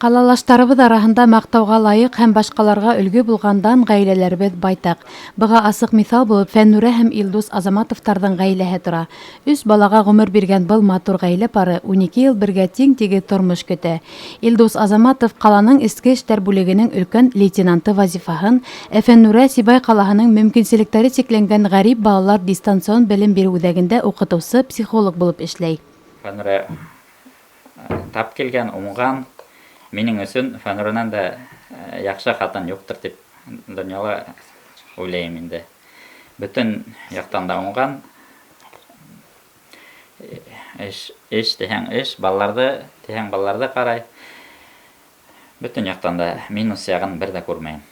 Ҡалалаштарыбыҙ араһында маҡтауға лайыҡ һәм башҡаларға өлгө булған дан ғаиләләребеҙ байтаҡ. Быға асыҡ миҫал булып Фәннүрә һәм Илдус Азаматовтарҙың ғаиләһе тора. Өс балаға ғүмер биргән был матур ғаилә пары 12 йыл бергә тиң-тигеҙ тормош көтә. Илдус Азаматов ҡаланың эске эштәр бүлегенең өлкән лейтенанты вазифаһын, ә Фәннүрә Сибай ҡалаһының мөмкинселектәре сикләнгән ғәрип балалар дистанцион белем биреү үҙәгендә уҡытыусы-психолог булып эшләй. Фәнүрә тап килгән, уңған. Минең өсөн Фәнүрәнән дә яҡшы ҡатын юҡтыр тип донъяла уйлайым инде. Бөтөн яҡтан да уңған. Эш, эш тиһәң эш, балаларҙы тиһәң балаларҙы ҡарай. Бөтөн яҡтан да минус яғын бер ҙә күрмәйем.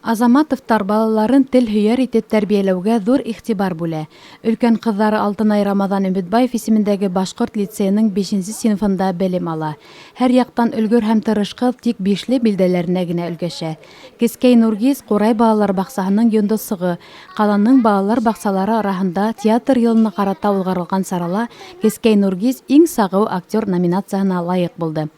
Азаматовтар балаларын тел һөйәр итеп тәрбиәләүгә ҙур иғтибар бүлә. Өлкән ҡыҙҙары Алтынай Рамаҙан Өмөтбаев исемендәге башҡорт лицейының бишенсе синфында белем ала. Һәр яҡтан өлгөр һәм тырыш ҡыҙ тик бишле билдәләренә генә өлгәшә. Кескәй Нургиз Ҡурай балалар баҡсаһының йондоҙсоғо. Ҡаланың балалар баҡсалары араһында театр йылына ҡарата уҙғарылған сарала Кескәй Нургиз иң сағыу актер номинацияһына лайыҡ булды.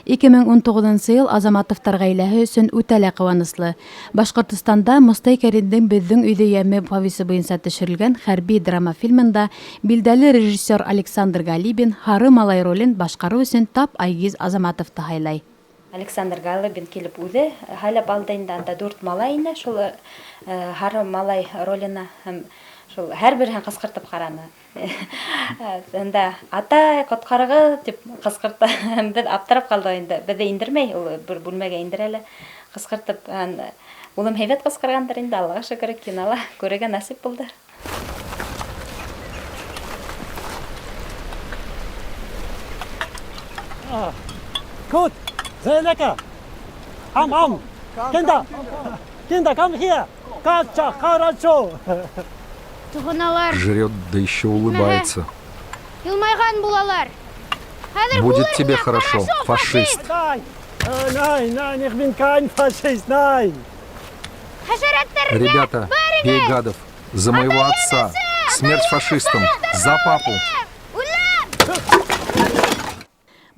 2019 йыл Азаматовтар ғаиләһе өсөн үтә лә ҡыуаныслы. Башҡортостанда Мостай Кәримдең Беҙҙең өйҙө йәме повесы буйынса төшөрөлгән хәрби драма фильмында билдәле режиссер Александр Галибин Һары малай ролен башҡарыу өсөн тап Айгиз Азаматовты һайлай. Александр Галибин килеп үҙе һайлап алды инде, анда дүрт малай ине, шул һары малай роленә һәм шул һәр береһен ҡысҡыртып ҡараны. Унда атай, ҡотҡарығыҙ тип ҡысҡыртты. Беҙ аптырап ҡалдыҡ инде. Беҙҙе индермәй, ул бер бүлмәгә индерә лә ҡысҡыртып. Улым һәйбәт ҡысҡырғандыр инде, Аллаға шөкөр, кинола күрергә насип булды. Gut, sehr lecker. Am, am. Kinder, Kinder, komm her. Кача, хорошо. Туғыналар. Жрет, да еще улыбается. Йылмайған булалар. Хәҙер Будет булыр тебе миңә хорошо, фашист. Nein, nein, nein, ich bin kein Faschist, nein. Хәшәрәттәргә Ребята, бей гадов. За моего отца. Смерть фашистам. За папу.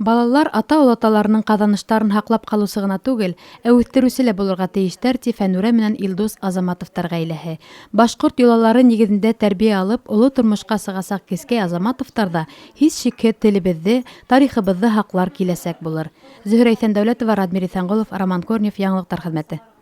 Балалар ата-олаталарының ҡаҙаныштарын һаҡлап ҡалыусы ғына түгел, ә үҫтереүсе лә булырға тейештәр, ти Фәнүрә менән Илдус Азаматовтар ғаиләһе. Башҡорт йолалары нигеҙендә тәрбиә алып, оло тормошҡа сығасаҡ кескәй Азаматовтар ҙа һис шикһеҙ телебеҙҙе, тарихыбыҙҙы һаҡлар киләсәк булыр. Зөһрә Иҫәндәүләтова, Радмир Иҫәнғолов, Роман Корнев, Яңылыҡтар хеҙмәте.